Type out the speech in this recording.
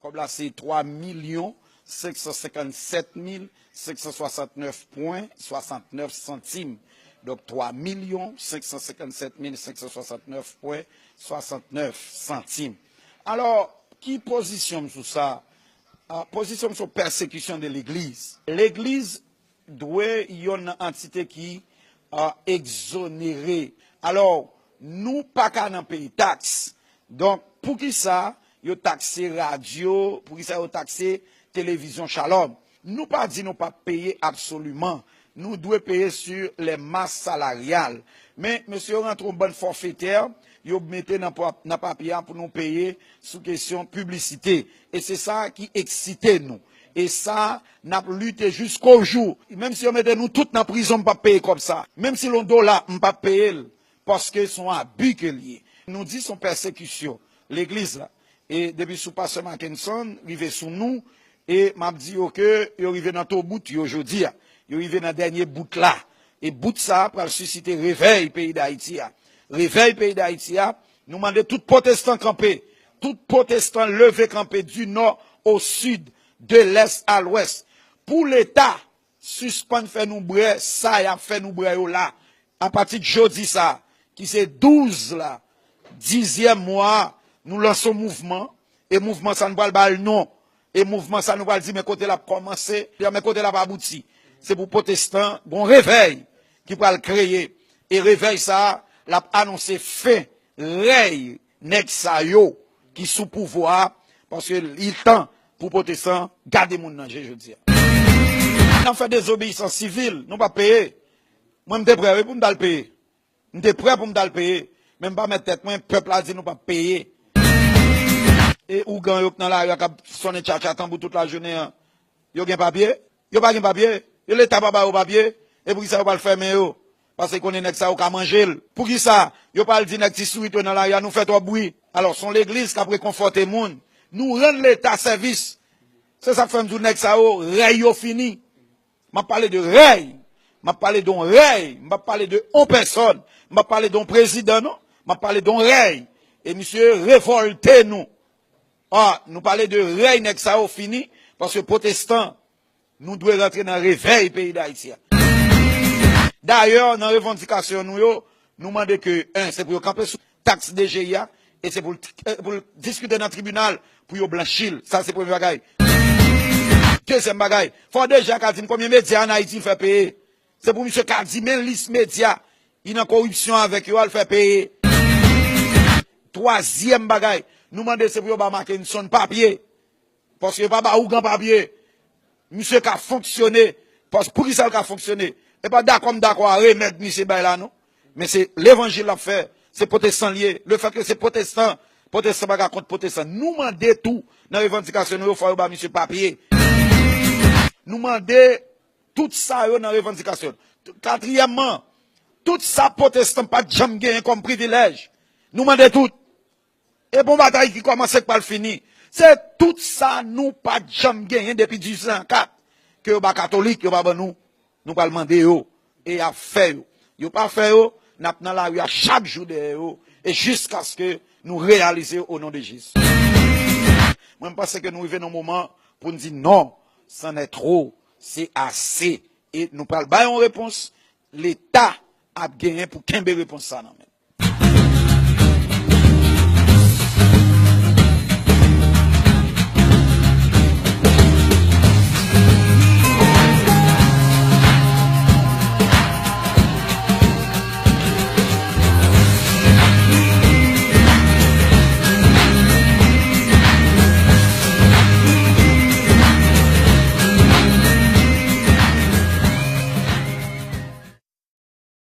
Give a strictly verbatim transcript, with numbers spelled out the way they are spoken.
Kòb la se twa milyon senk san senkannsèt mil senk san swasantnèf pwen swasantnèf santim. Donk, twa milyon senk san senkannsèt mil senk san swasantnèf pwen swasantnèf santim. Alò, ki pozisyon m sou sa? Ah, pozisyon m sou pèsekisyon de legliz. Legliz dwe yonn nan antite ki, ah, egzonere. Alò, nou pa ka nan peye taks. Donk, poukisa yo takse radyo, poukisa yo takse televizyon Shalom? Nou pa di nou p ap peye absoliman. Nou dwe peye sur les masses salariales. Men, mesye yo rantre yon bann fòfetè, yo mete nan, pa- nan papye a pou nou peye sou kesyon piblisite. E se sa ki eksite nou. E sa, n ap lite jiskojou. Menm si yo mete nou tout nan prizon, m p ap peye kòb sa. Menm si l yon dola, m p ap peye l. Paske se yon abi ke l ye. Nou di se yon pèsekisyon legliz la. E depi sou pastè Mackenson, rive sou nou, e m ap di yo ke yo rive nan to bout yo jodi a. Yo rive nan dènye bout la. E bout sa a pral sisite revèy peyi Dayiti a. Revèy peyi Dayiti a, nou mande tout pwotestan kanpe. Tout pwotestan leve kanpe du nord au sud, de l'est à l'ouest. Pou Leta sispann fè nou bwè sa y ap fè nou bwè yo la. Apati de jodi sa, ki se douz la, dizyèm mwa a, nou lanse yon mouvman, e mouvman sa nou pral ba l non. E mouvman sa nou pral di men kote l ap kòmanse, men kote l ap abouti. Se pou pwotestan, gon revèy ki pral kreye. E revèy sa, l ap anonse fen rèy nèg sa yo ki sou pouvwa a, paske li tan pou pwotestan gade moun nan je jodi a. N ap fè dezobeyisans sivil, nou p ap peye. Mwen, m te prè, wi, pou m t al peye. M te prè pou m t al peye. Men m pa mèt tèt mwen, pèp la di nou p ap peye. E ougan yo k nan lari a k ap sonnen tchatcha tanbou tout lajounen an, yo gen papye? Yo pa gen papye. Yo Leta pa ba yo papye. E poukisa yo pral fèmen yo? Paske konnen nèg sa yo ka manje l. Poukisa yo pral di nèg ti sourit yo nan lari a, nou fè twòp bri? Alò, se yon legliz k ap rekonfòte moun. Nou rann Leta sèvis. Se sa k fè m di w nèg sa yo, rèy yo fini. M ap pale de rèy. M ap pale de yon rèy. M p ap pale de yon pèsòn. M p ap pale de yon prezidan, non. M ap pale de yon rèy. E misye revòlte nou. Ah, nou pale de rèy nèg sa yo fini, paske pwotestan, nou dwe rantre nan revèy peyi Dayiti a. Dayè, nan revandikasyon nou yo, nou mande ke, en, se pou yo kanpe sou taks D G I a, e se pou l, eh, pou l diskite nan tribinal pou yo blanchi l. Sa se premye bagay. Dezyèm bagay, fò D G I a ka di n konbyen medya ann Ayiti l fè peye. Se pou misye ka di men lis medya li nan koripsyon avèk yo a l fè peye. Twazyèm bagay, nou mande se pou yo ba Mackenson papye. Paske yo pa ba ougan papye. Misye ka fonksyone. Pas, poukisa l ka fonksyone? E pa dakò m dakò a remèd misye bay la, non. Men se levanjil l ap fè. Se pwotestan l ye. Lefètke se pwotestan, pwotestan pa ka kont pwotestan. Nou mande tou, nan revandikasyon nou yo, fò yo ba misye papye. Nou mande tout sa yo nan revandikasyon. Katriyèmman, tout sa pwotestan pa t janm genyen kòm privilèj, nou mande tout. E bon batay ki kòmanse k pral fini. Se tout sa nou pa t janm genyen depi dizuit san kat ke yo ba katolik, yo pa ban nou. Nou pral mande yo. E y ap fè yo. Yo pa fè yo, n ap nan lari a chak jou dèyè yo. E jiskaske nou reyalize yo o non de Jezi. Mwen, m panse ke nou rive nan moman pou n di non, c'en est trop, se ase. E nou pral bay yon repons, Leta ap genyen pou kenbe repons sa nan men.